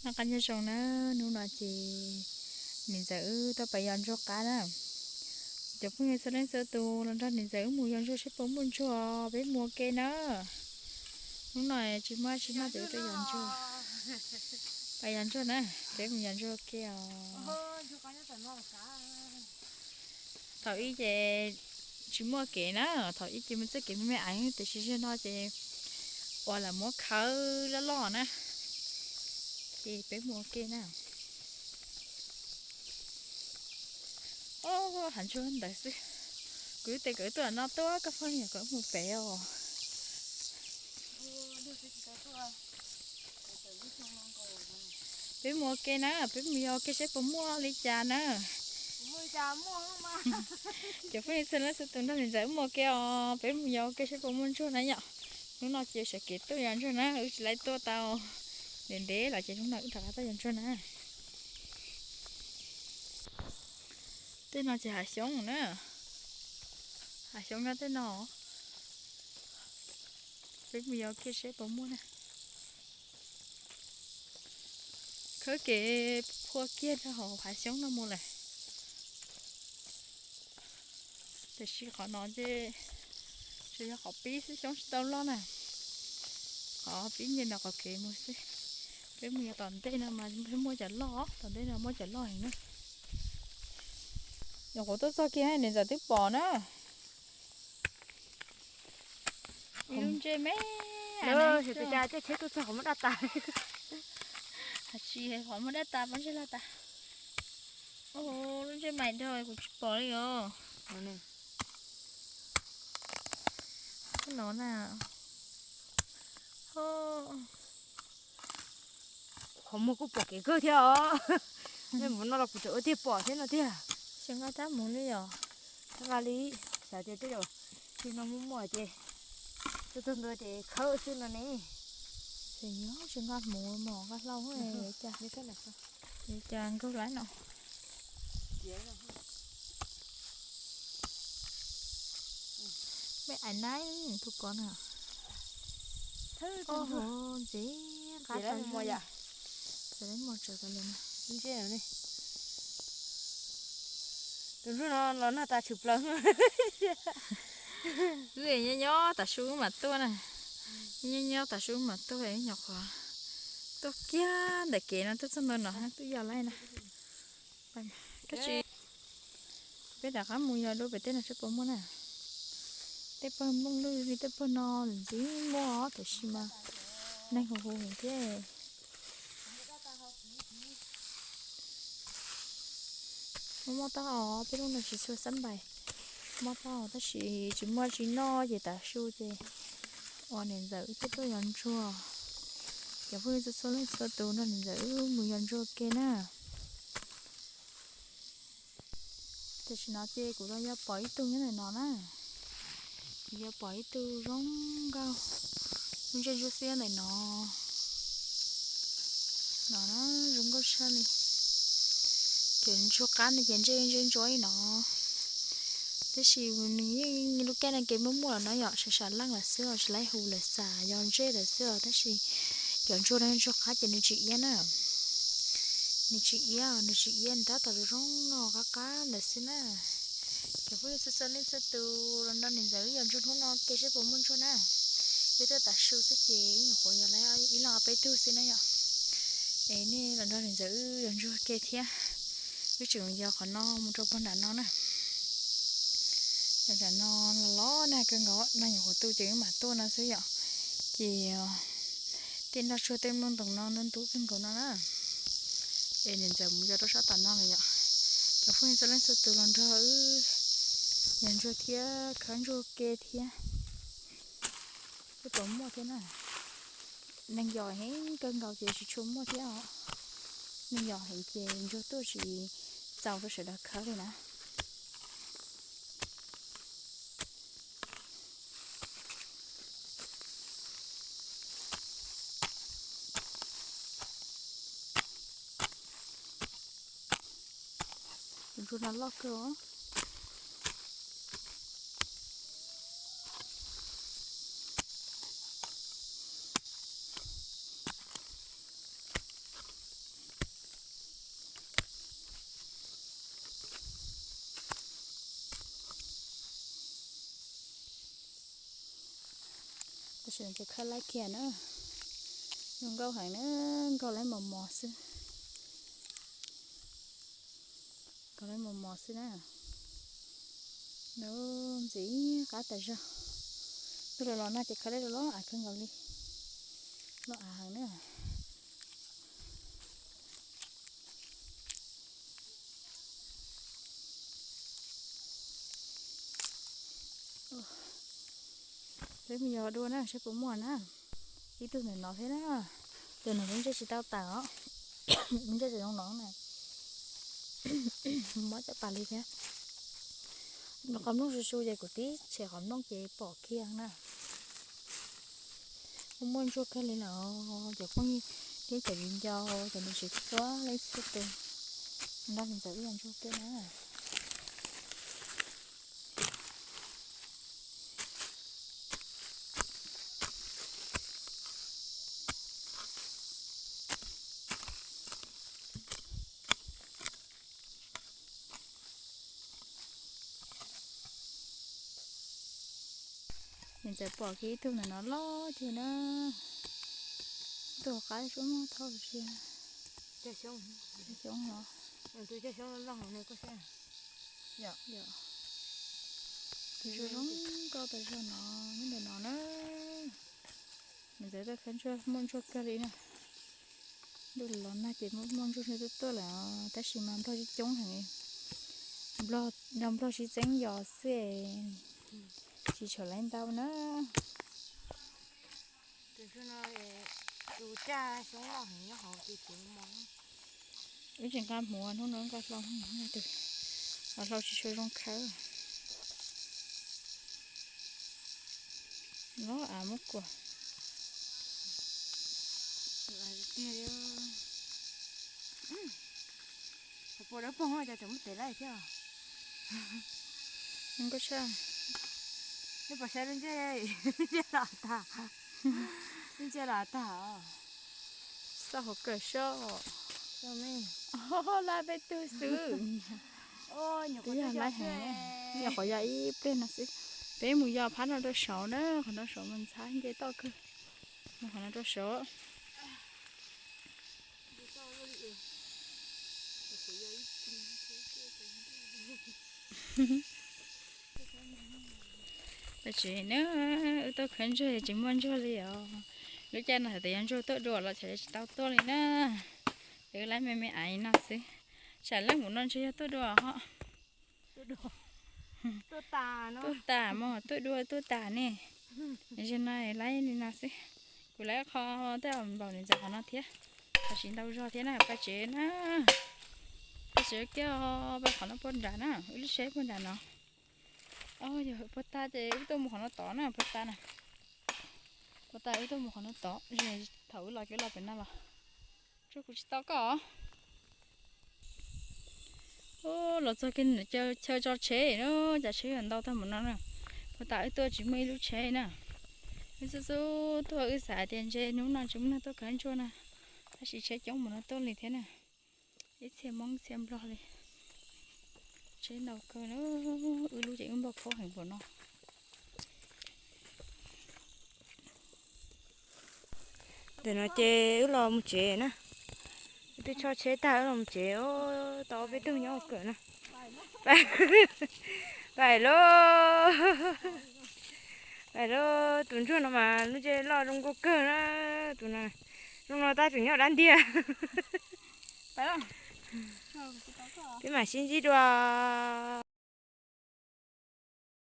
Noj qab nyob zoo na, hnub no ces niam ntxawm wb tuaj pais yos ntsuag qab na. Cov phooj ywg txhua leej txhua tus los nrog niam ntxawm wb mus yos ntsuag seb puas muaj ntsuag, peb mus ua ke na. Hnub no tsis muaj tsis noj ces wb tuaj yos ntsuag. Pais yos ntsuag na, peb mus yos ntsuag ua ke os. Thaum ub ces tsis muaj kev na, thaum ub ces muaj txoj kev me me aiv, tiam sis zaum no ces uas lawv muab khawb loj loj na, ces peb mus ua ke na. Os, hav ntsuag ntawd xwb. Kuv tes kom wb tuaj no tuaj, koj phooj ywg kom wb mus pem os. Peb mus ua ke na, peb mus yos ua ke seb puas muaj li cas na. Cov phooj ywg txhua leej txhua tus nrog niam ntxawm wb mus ua ke os, peb mus yos ua ke seb puas muaj ntsuag na yom. Hnub no ces sawv kev tuaj yos ntsuag na, wb tsis laib tuaj tau ntev ntev los ces hnub no wb rov qab tuaj yos ntsuag na. Tej no ces hav xyoob na, hav xyoob nyob tej no. Peb mus yos ua ke seb puas muaj na. Khawb kev phua kiag rau hauv hav xyoob no mus lawm. Tiam sis qhov no ces tsuas yog qhov pib xwb, xyoob tsis tau loj na. Qhov pib nce ntawm qhov kev mus xwb. Peb mus yos tom ntej no mas muaj cov loj, tom ntej no muaj cov loj heev na. Nyuam qhuav tuaj txog kiag niam ntxawm twb pom na. Ib lub ntsej me, tej tsheb tuaj txog qhov muaj daj tas. Tsis, qhov muaj daj tas pob ntseg loj tas. Lub ntsej mais dhau kuv tsis pom li os. No na. Qhov muag kuj pom kev kawg thiab os. Nej mus no los kuv tseem ua tiag pom thiab no tiag. Tsis nqa rab mus li os. Nqa li, xav tias tej zaum tsis no muaj muaj ces tuaj txog ntua ces khawb xwb no ne. Tsis nqa mus mos nqa hlau li cas, li cas nkaug lawm no. Mej ais naib tus kov na. Ntxiv qab tag. Tus ntsuag no los nag tas tshwm plaws. Wb nyob nyob tav su wb mam tuaj na. Nyob nyob tav su wb mam tuaj, nyuam qhuav tuaj kiag ntawm kev no tuaj txog ntua no twb yog lawm na. Tab sis peb rov qab mus yos dua pem tej no seb puas muaj na. Tej pawg nplooj lwj li tej pawg no ntxiv muaj tiam sis mas neeg huv huv thiab. Muaj muaj tag os, peb lub no tsis tshua xab npais. Muaj tag os tab sis tsis muaj tsis noj ces tav su ces uas niam ntxawm wb thiaj tuaj yos ntsuag. Cov phooj ywg txhua txhua leej txhua tus nrog niam ntxawm wb mus yos ntsuag ke na. Tam sim no ces kuv los yog pom ib tug nyob ntawm no na. Kuv yog pom ib tug zoo nkauj, lub ntsej ntsuab xiab ntawm no. No na, zoo nkauj tshaj li. Cov ntsuag qab no ces ntsej ntsej ntsuab li no. Tab sis nws yeej lub caij no kev muaj muaj lawm no yom, sam sam leej lawm xwb os, tsis laib hu lawm, xav yog ntsej lawm xwb os, tab sis cov ntsuag no ntsuag qab ces nws tsis iab na. Nws tsis iab, nws tsis iab, nws tab tom zoo zoo no qab qab ntawd xwb na. Cov phooj ywg txhua txhua leej txhua tus los nrog niam ntxawm wb yos ntsuag hnub no ke seb puas muaj ntsuag na. Wb tuaj tav su xwb ces wb nyuam qhuav yos lawm ib leeg ob peb tug xwb na yom. Es nej los nrog niam ntxawm wb yos ntsuag ke thiab. Wb tseem yos qhov no mus rau puag nram no na. Yos nram no los los nag kawg nkaus no, nyuam qhuav tu ces wb mam tuaj no xwb yom. Ces tej nroj tsuag tej nplooj ntoos no ntub ntub kawg nkaus no na. Es niam ntxawm mus yos rau sab tom no lawm yom. Cov phooj ywg txhua leej txhua tus los nrog wb yos ntsuag thiab khawb ntsuag ke thiab. Twb tau muaj thiab na. Neeg yos heev kawg nkaus ces tsis tshua muaj thiab os. Neeg yos heev ces ntsuag tuaj tsis txaus rau sawv daws khawb li na. Tus ntsuag no loj kawg os. Tab sis ces khawb laib kiag na, zoo nkauj heev na, nkauj laib mos mos xwb, nkauj laib mos mos xwb na. Nws ntxim qab tas zog. Tus los los no ces khawb laib los av kawg nkaus li, los av heev na. Peb mus yos dua na saib puas muaj na. Ib tug ntawm no thiab na, tus no lub ntsej tsis tau tawm os, lub ntsej tseem zoo no na. Mob caj pas li thiab. Qhov nplooj su su ces kuv tib tshem qhov nplooj ces pom kiag na. Muaj ntsuag kawg li lawm, cov phooj ywg thiab cov viv ncaus, cov niam txiv txhua leej txhua tus, nrog me ntxawm wb yos ntsuag kiag na. Niam ntxawm pom kiag ib tug ntawm no loj tiag na. Tus qab suab muag thauj los sis cog xyoob los. Tus zoo zoo nkauj tas zog no, nyob ntawm no na. Niam ntxawm tuaj khawb ntsuag muaj ntsuag kawg li na. Ntuj los nag ces muaj ntsuag tuaj tuaj lawm, tab sis mas nplog coob coob heev. Nplog, nrog nplog sib txeeb yos xwb, tsis tshua laiv ntau na. Wb tsis nqa hmuv, hnub no nqa hlau, hlau tsis tshua zoo khawb. Los av muab kuam. Puas dawb paug, cov tseem muaj tes laij thiab. Nkauj tshaj. Nej puas saib lub ntsej, ntsej los tag, lub ntsej los tag. Xauj hauv kawm soj. Laj peb tug xwb. Twb yog laib heev, yog qhov yog ib pliag no xwb. Peb mus yos phab no rau saud na, qhov no saud mas ntxhab nce toj kawg. Mus qhov no rau saud. Tab sis na, wb tuaj khawb ntsuag tsis muaj ntsuag li os. Lub caij no hais tias yog ntsuag tuaj dua los txhais tsis tau tuaj li na. Ces wb laib me me aiv no xwb. Tsam leej mus no ntshe yog tuaj dua ho. Tuaj tas mog, tuaj dua tuaj tas ne. Zaum no laib li no xwb. Kuv laib qho tej npaum niam ntxawm qhov no thiab. Qhov tsis ntau zog thiab na, pab tsev na. Pab tsev kiag, pab qhov no puag nrad na, wb lub tsheb puag nrad no. Yog puag ta ces wb tuaj mus qhov no tod na, puag ta na. Puag ta wb tuaj mus qhov no tod, thaum wb los kev los pem no los. Tsuas kuv tsis tau koj. Los txog kiag chaw tso tsheb na, cas tsheb yuav ntau tag npaum no na. Puag ta wb tuaj tsis muaj ib lub tsheb na. Wb xub xub tuaj wb xav hais tias ntshe hnub no tsis muaj neeg tuaj khawb ntsuag na, tab sis tsheb coob npaum no tuaj li thiab na. Ib txhia Hmoob ib txhia Nplog li. Tsheb ntau kawg na, wb lub ces wb npog khaub heev npaum no. Ntawm no ces wb los mus tsev na. Wb twb tso tsheb tag wb los mus tsev, tau peb tug nyob ua kawm na. Pais lauj, pais lauj, tus ntsuag no mas lub ntsej loj zoo nkauj kawg na. Tus no zoo no tab tseem nyob dab ntiag. Peb mam sib ntsib dua.